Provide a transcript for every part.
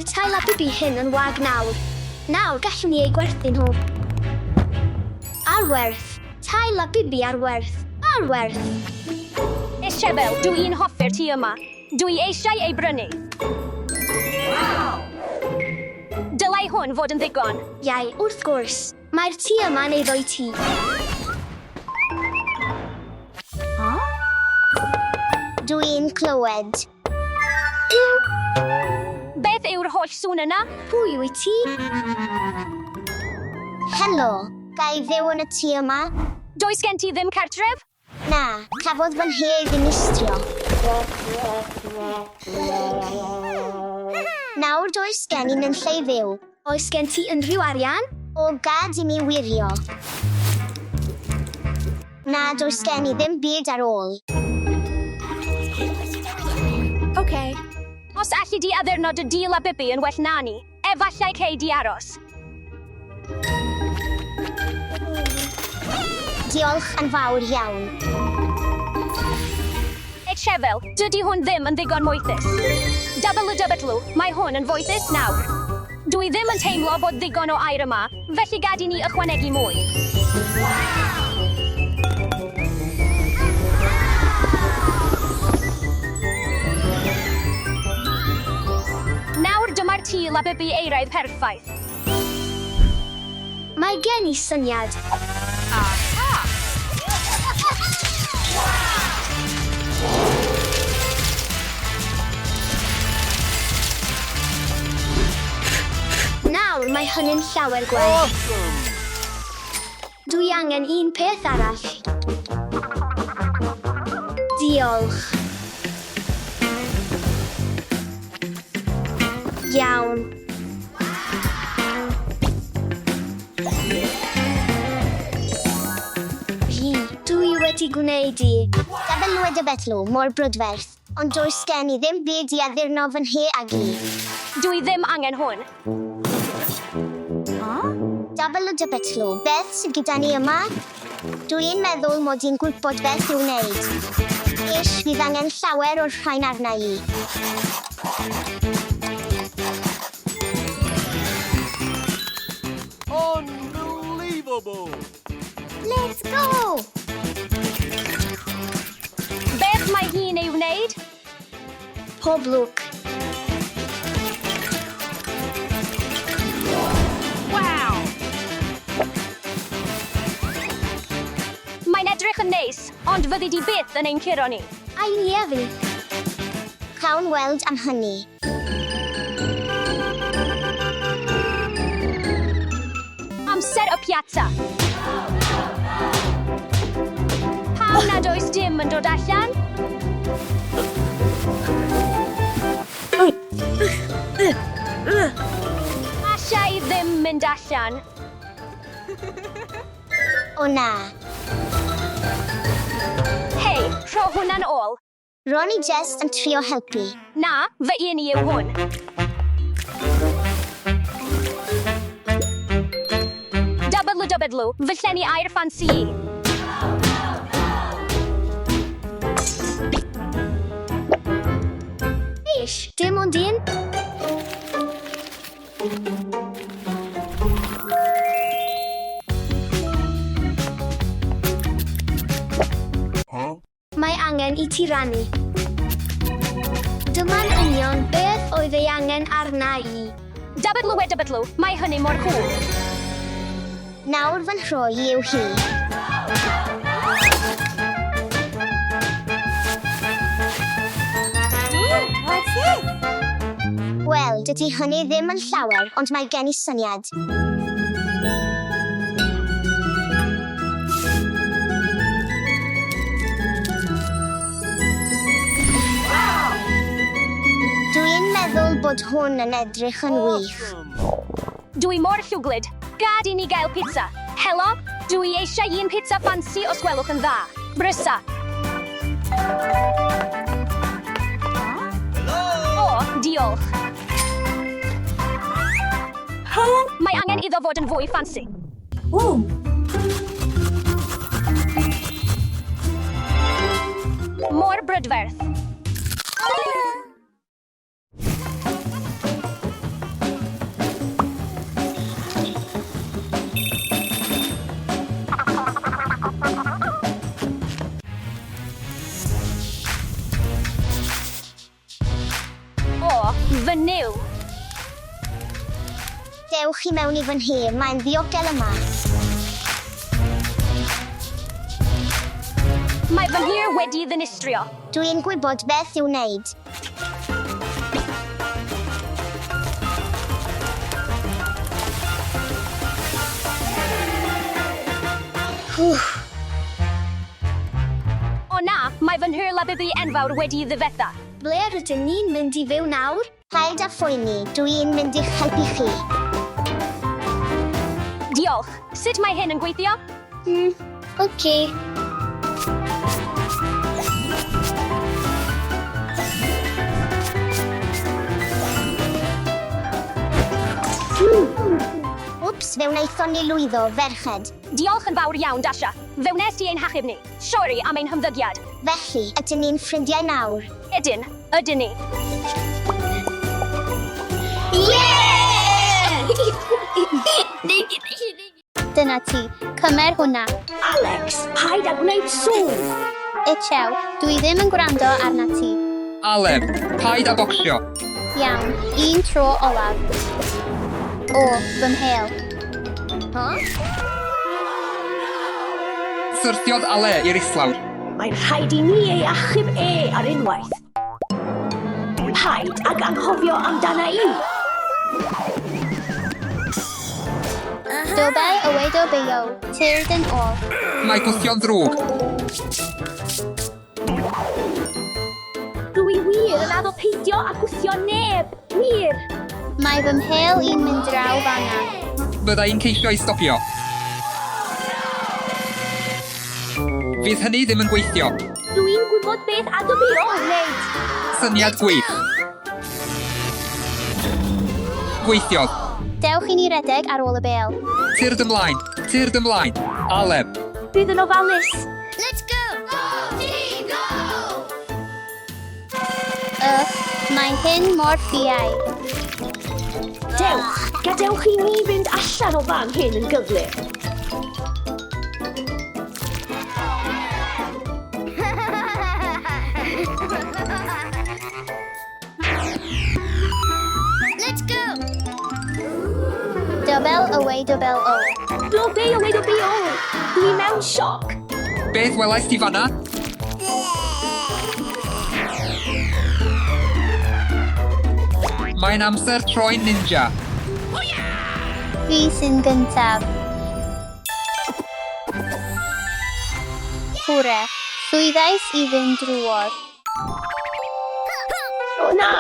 Mae'r tai labubu hyn yn wag nawr. Nawr gallwn ni eu gwerthu nhw. Ar werth. Tai labubu ar werth. Ar werth! Ishebel, dw i'n hoffi'r tŷ yma. Dw i eisiau ei brynu. Dylai hwn fod yn ddigon. Iau, wrth gwrs. Mae'r tŷ yma'n eiddo i ti. Dw i'n clywed. Beth yw'r holl sŵn yna? Pwy wyt ti? Helo, ga i fyw yn y tŷ yma? Does gen ti ddim cartref? Na, cafodd fy nhŷ ei ddinistrio. Nawr does gen i nunlle i fyw. Oes gen ti unrhyw arian? O, gad i mi wirio. Na, does gen i ddim byd ar ôl. Ok. Os alli di addurno dy dîl a Bibi yn well na ni, efallai cei di aros. Diolch yn fawr iawn. Echefel, dydy hwn ddim yn ddigon moethus. WW, mae hwn yn foethus nawr. Dw i ddim yn teimlo bod ddigon o aer yma, felly gad i ni ychwanegu mwy. Nawr dyma'r tŷ labubu eiraidd perffaith. Mae gen i syniad. Aha! Nawr mae hynny'n llawer gwell. Awesome! Dwi angen un peth arall. Diolch. Iawn. Hi, dwi wedi gwneud i. Gafel y Betlu, mor brydferth, ond does gen i ddim byd i addurno fy nhe ag i. Dwi ddim angen hwn. Dafel y Betlu, beth sydd gyda ni yma? Dwi'n meddwl mod i'n gwybod beth i'w wneud. Ish, fydd angen llawer o'r rhain arna i. Unbelievable! Let's go! Beth mae hi'n ei wneud? Pob lwc. Waw! Mae'n edrych yn neis, ond fyddi di byth yn ein curo ni. Ai ni a fi. Cawn weld am hynny. Amser y piazza. Pam nad oes dim yn dod allan? Alla i ddim mynd allan. O na. Hei, rho hwnna'n ôl. Ro'n i jest yn trio helpu. Na, fy un i yw hwn. WW, fy llenni air ffansi i. Ish, dim ond un. Huh? Mae angen i ti rannu. Dyma'n union beth oedd ei angen arna i. WW, mae hynny mor cŵl. Nawr fy nhro i yw hi. What's this? Wel, dydy hynny ddim yn llawer, ond mae gen i syniad. Dwi'n meddwl bod hwn yn edrych yn wych. Awesome! Dwi mor llwglyd. Gad i ni gael pizza. Helo, dwi eisiau un pizza ffansi os gwelwch yn dda. Brysa. O, diolch. Mae angen iddo fod yn fwy ffansi. Ooh. Mor brydferth. Dewch i mewn i fy nhŷ, mae'n ddiogel yma. Mae fy nhir wedi ddinistrio. Dwi'n gwybod beth i'w wneud. O na, mae fy nhir labubu enfawr wedi ddifetha. Ble rydyn ni'n mynd i fyw nawr? Paid â phoeni, dwi'n mynd i'ch helpu chi. Diolch. Sut mae hyn yn gweithio? Oce. Wps, fe wnaethon ni lwyddo, ferched. Diolch yn fawr iawn, Dasha. Fe wnes di ein hachub ni. Sori am ein hymddygiad. Felly, ydyn ni'n ffrindiau nawr? Ydyn, ydyn ni. Dyna ti. Cymer hwnna. Alex, paid â gwneud sŵn. Echew, dwi ddim yn gwrando arna ti. Aleb, paid â bocsio. Iawn, un tro olaf. O, fy mhêl. Syrthiodd Ale i'r islawr. Mae'n rhaid i ni ei achub e ar unwaith. Paid ag anghofio amdana i. Dobau away dobeio. Tyrd yn ôl. Mae gwthio'n ddrwg. Dwi wir yn addo peidio a gwthio neb. Wir. Mae fy mhêl i'n mynd draw fan'na. Bydda i'n ceisio ei stopio. Fydd hynny ddim yn gweithio. Dwi'n gwybod beth adobio wneud. Syniad gwych. Gweithiodd. Dewch i ni redeg ar ôl y bêl. Tyrd ymlaen. Tyrd ymlaen. Aleb. Bydd yn ofalus. Let's go! Go, team, go! Ych, mae hyn mor ffiaidd. Dewch, gadewch i ni fynd allan o fan hyn yn gyflym. Let's go! Dobel away dobel o. Dobeo, we dobeo. Dwi mewn sioc. Beth welais ti fanna? Mae'n amser troi'n ninja. Fi sy'n gyntaf. Hwre, llwyddais i fynd drwodd. O na!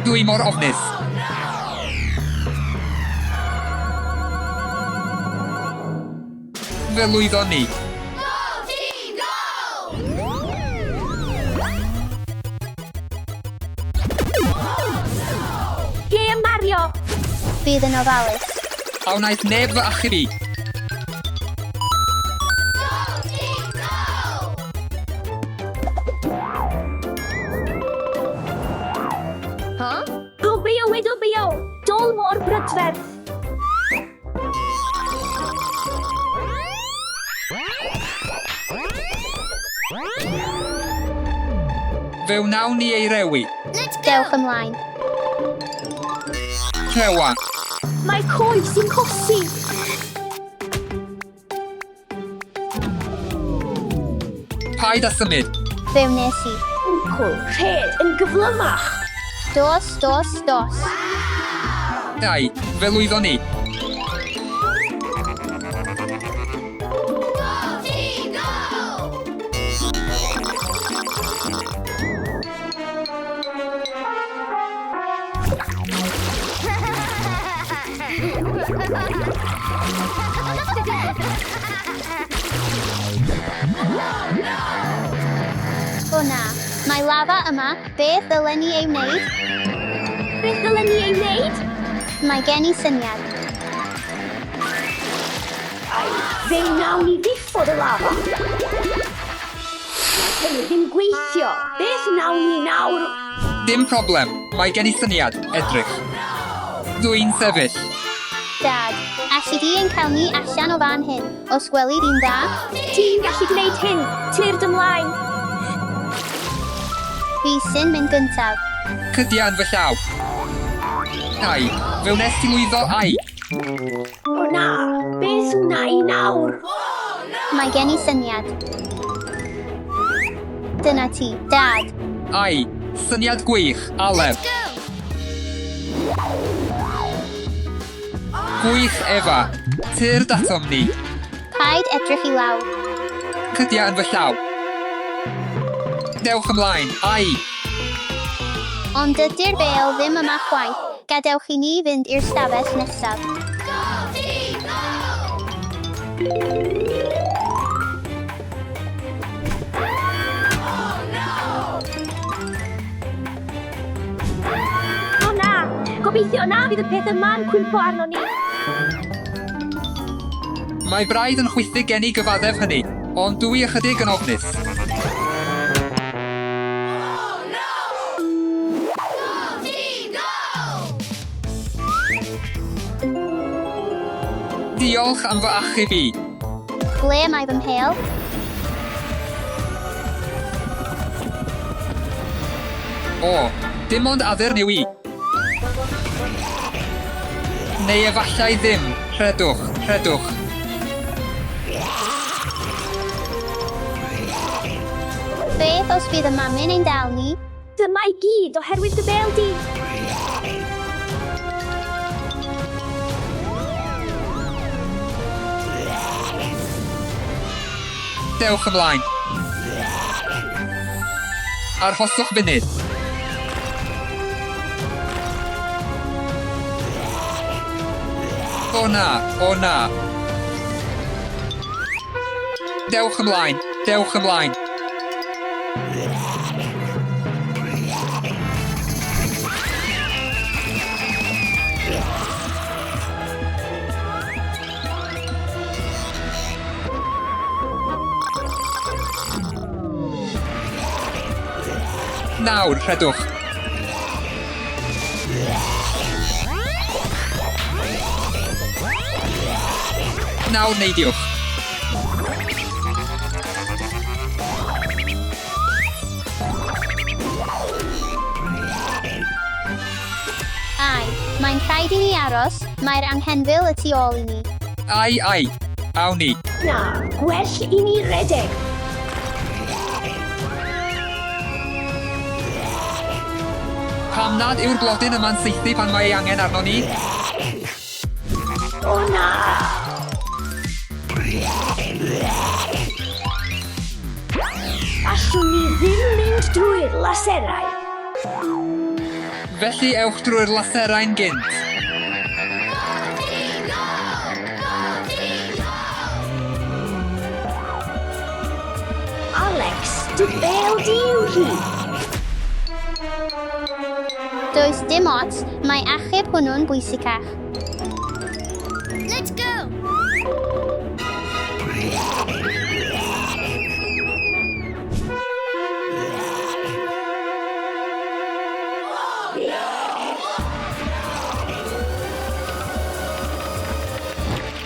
Dwi mor ofnus. Fe lwyddon ni. Go, team, go! Gêm Mario. Bydd yn ofalus. A wnaeth neb fy achub i. Go, team, go! Dobeo, we dobeo. Dol mor brydferth. Fe wnawn ni ei rewi. Let's go! Dewch ymlaen. Rhewa. Mae coes yn cosi. Paid â symud. Fe wnes i. Wncwl, rhed yn gyflymach. Dos, dos, dos. Dau. Fe lwyddon ni. Go, team, go! O na, mae lafa yma. Beth ddylen ni ei wneud? Beth ddylen ni ei wneud? Mae gen i syniad. Fe wnawn ni ddiffodd y lafa. Mae hynny ddim gweithio. Beth wnawn ni nawr? Dim problem. Mae gen i syniad. Edrych. Dwi'n sefyll. Dad, alli di ein cael ni allan o fan hyn, os gweli di'n dda? Ti'n gallu gwneud hyn. Tyrd ymlaen. Fi sy'n mynd gyntaf. Cydia yn fy llaw. Ai, fe wnes ti lwyddo, ai. O na, beth wna i nawr? Mae gen i syniad. Dyna ti, Dad. Ai, syniad gwych, Aleb. Gwych, Efa. Tyrd atom ni. Paid edrych i lawr. Cydia yn fy llaw. Dewch ymlaen, ai. Ond dydy'r bêl ddim yma chwaith. Gadewch i ni fynd i'r stafell nesaf. O na, gobeithio na fydd y peth yma'n cwympo arno ni. Mae braidd yn chwythu gen i gyfaddef hynny, ond dw i ychydig yn ofnus. Diolch am fy achub i. Ble mae fy mhêl? O, dim ond addurn yw i. Neu efallai ddim. Rhedwch, rhedwch. Beth os bydd y mamin ein dal ni? Dyma i gyd oherwydd dy bêl di. Dewch ymlaen. Arhoswch funud. O na, o na. Dewch ymlaen, dewch ymlaen. Nawr, rhedwch. Nawr neidiwch. Ai, mae'n rhaid i ni aros, mae'r anghenfil y tu ôl i ni. Ai, ai, awn ni. Na, gwell i ni redeg. Pam nad yw'r blodyn yma'n saethu pan mae ei angen arno ni? O na! Allwn ni ddim mynd drwy'r laserau. Felly ewch drwy'r laserau'n gynt. Alex, dy bêl di yw hi. Does dim ots, mae achub hwnnw'n bwysicach. Let's go!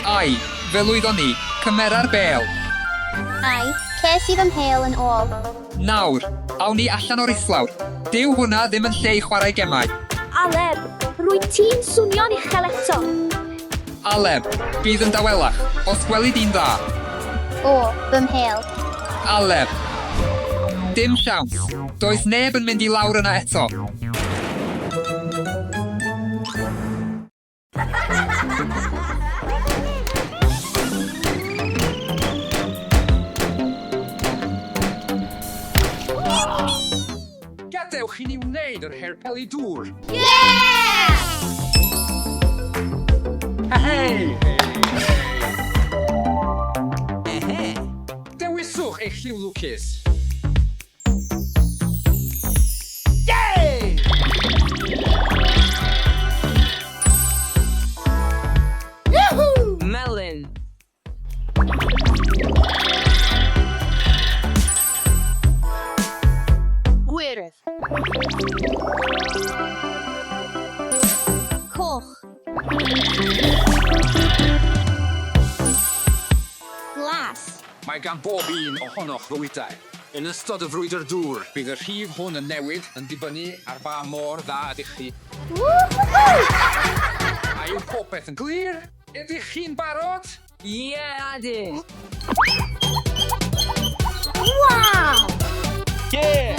Ai, fe lwyddon ni. Cymera'r bêl. Ai, ces i fy mhêl yn ôl. Nawr, awn ni allan o'r islawr. Dyw hwnna ddim yn lle i chwarae gemau. Aleb, rwyt ti'n swnio'n uchel eto. Aleb, bydd yn dawelach, os gweli di'n dda. O, fy mhêl. Aleb. Dim siawns. Does neb yn mynd i lawr yna eto. Gadewch i ni wneud yr her peli dŵr. Yeah! Hei! Dewiswch eich lliw lwcus. Yay! Melyn. Gwyrdd. Coch. Glas. Mae gan bob un ohonoch fywydau. Yn ystod y frwydr dŵr, bydd y rhif hwn yn newid yn dibynnu ar ba mor dda ydych chi. A yw popeth yn glir? Ydych chi'n barod? Ie, ydyn. Waw! Yeah!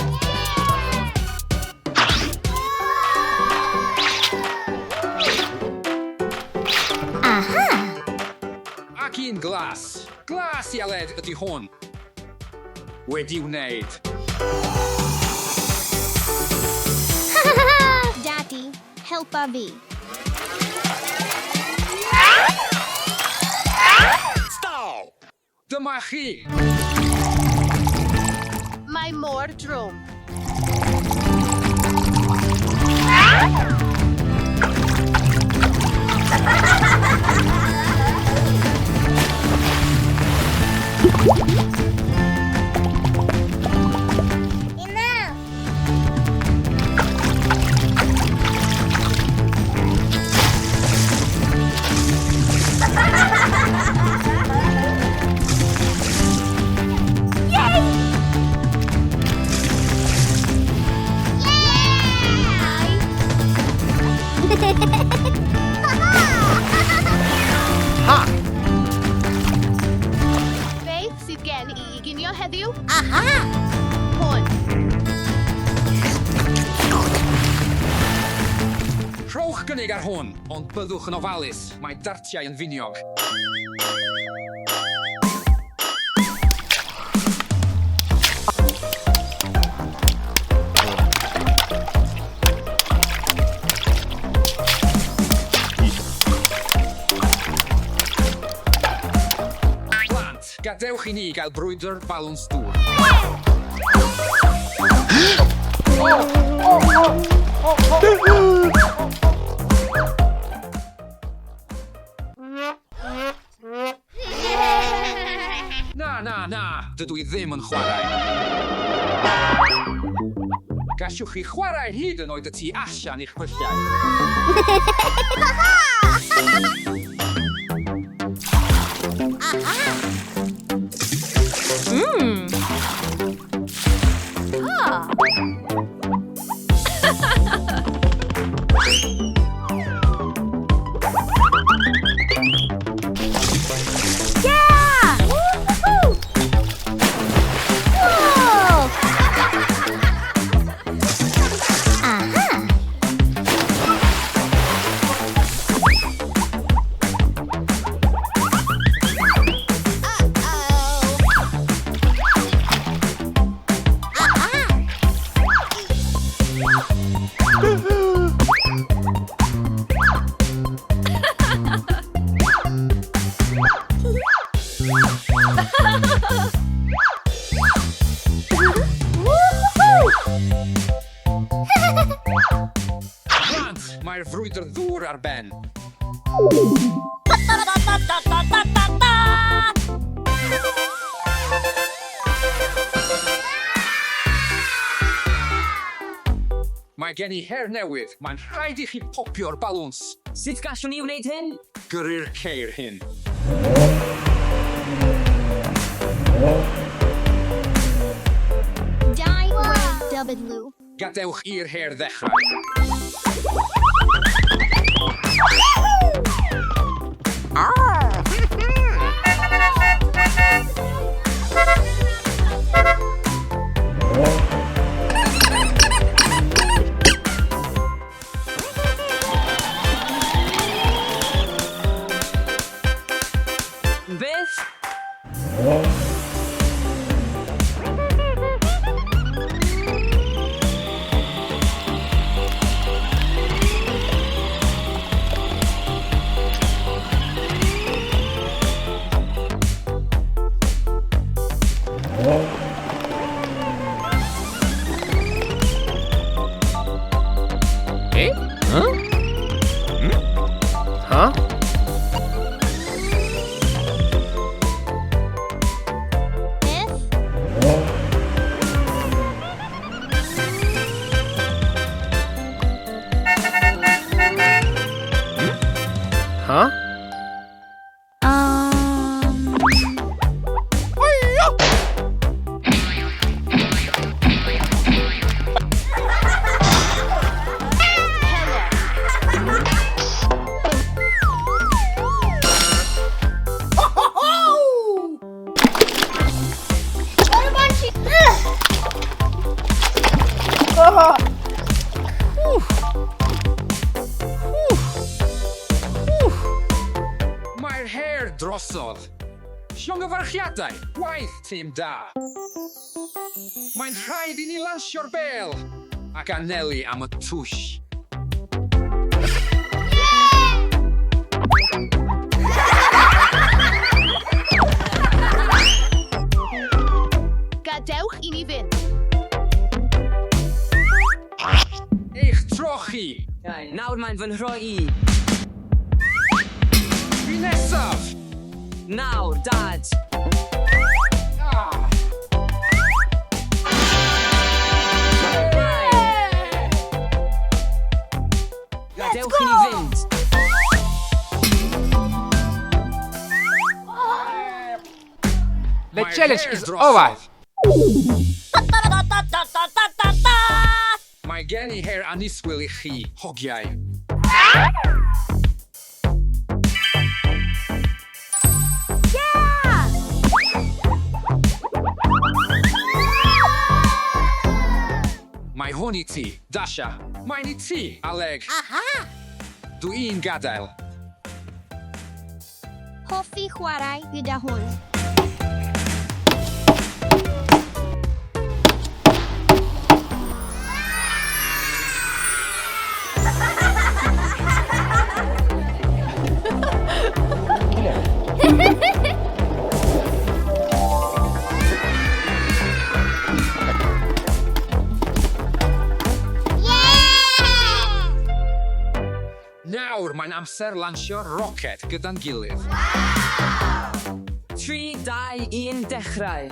Ac un glas. Glas i Aled ydy hwn. Wedi wneud. Daddy, helpa fi. Stop! Dyma chi! Mae mor drwm. Enough! Beth sydd gen i i ginio heddiw? Aha! Hwn. Rhowch gynnig ar hwn, ond byddwch yn ofalus. Mae dartiau yn finiog. Plant, gadewch i ni gael brwydr balwns dŵr. Na, na, na, dydw i ddim yn chwarae. Gallwch chi chwarae hyd yn oed y tu allan i'ch pyllau. Yeah! Woohoo! Whoa! Aha! Plant, mae'r frwydr ddŵr ar ben. Mae gen i her newydd. Mae'n rhaid i chi popio'r balwns. Sut gallwn ni wneud hyn? Gyrru'r ceir hyn. Dau W. Gadewch i'r her ddechrau. Beth? Beth? Mae'r her drosodd. Llongyfarchiadau, gwaith tîm da. Mae'n rhaid i ni lansio'r bêl ac anelu am y twll. Gadewch i ni fynd. Eich tro chi! Nawr mae'n fy nhro i. Fi nesaf! Nawr, Dad. Ah! Gadewch i ni fynd. The Mae'r challenge her is drosodd. over. Mae gen i her annisgwyl i chi, hogiau. Mae hwn i ti, Dasha. Mae'n i ti, Aled. Aha! Dw i'n gadael. Hoffi chwarae gyda hwn. Yeah! Nawr mae'n amser lansio'r roced gyda'n gilydd. 3, 2, 1, dechrau.